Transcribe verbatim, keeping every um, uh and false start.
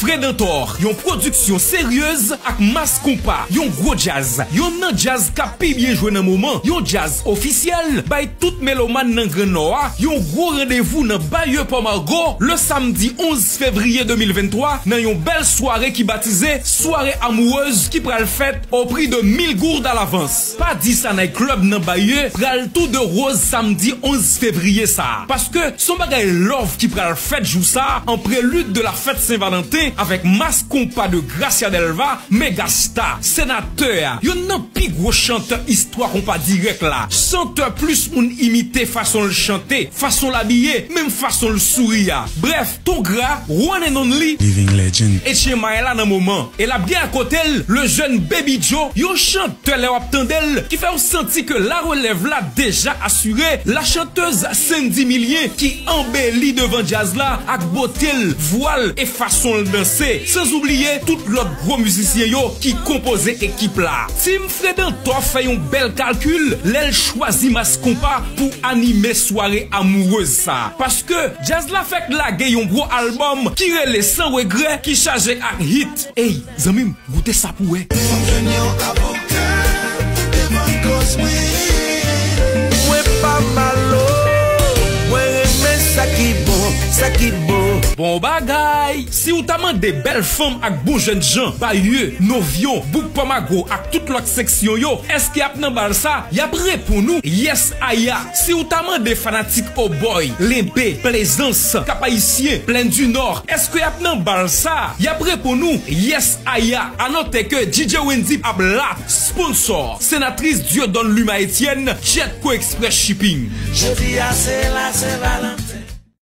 Fredantor, yon pwodiksyon seryez ak Mass Konpa, yon gwo djaz, yonn nan djaz k ap pi byen jwe nan moman, yon djaz ofisyèl, bay tout melomàn nan Grann Nò a, yon gwo randevou nan Bayeux Port Margot, le samdi onz fevriye de mil venntwa, nan yon bèl sware ki batize Soirée Amoureuse ki pral fèt au prix de mille gourdes à l'avance. Paradisa Night Club nan Bayeux pral tou de woz samdi onz fevriye sa a. Paske s on bagay love ki pral fèt jou sa a, an prelid de la fèt Sen Valanten, avèk Mass Konpa de Gracia Delva, Megasta, Senatè a, yonn nan pi gwo chantè istwa konpa dirèk la. Chantè plis moun imite fason l chante, fason l abiye, menm fason l souri a. Brèf, Tongra, one and only, Living Legend, H M I la nan moman. E l ap gen akote l, le jeune Baby Joe, yon chantè lè w ap tande l, ki fè w santi ke larelèv la deja asire, la chanteuse Sandy Milien, ki anbeli devan djaz la ak bote l, vwa l e fason l danse. Sanzoubliye tout lòt gwo mizisyen yo ki konpoze ekip la. Team Fredantor fè yon bèl kalkil lè l chwazi Mass Konpa pou anime sware amourez sa. Paske djaz la fèk lage yon gwo albòm ki rele San Regrè, ki chaje ak hit. Ey, zanmi m, goute sa pou wè. Fòk jwenn yon avoka devan kòz mwen. Mwen pa malo, mwen renmen sa ki bon, sa ki bon. Bon bagay! Si w ta mande bèl fanm ak bon jèn jan, Bayeux, Novyon, Bouk Pòmago ak tout lòt seksyon yo, èske y ap nan bal sa? Y ap reponn ou, yès aya. Si w ta mande fanatik Obòy, Lenbe, Plezans, Kap Ayisyen, Plèn di Nò, èske y ap nan bal sa? Y ap reponn ou, yès aya. A note ke D J Wendy ap la, sponsor, senatris Dieudonne Luma Etienne, Jetco Express Shipping. Jodi a se la Sen Valanten.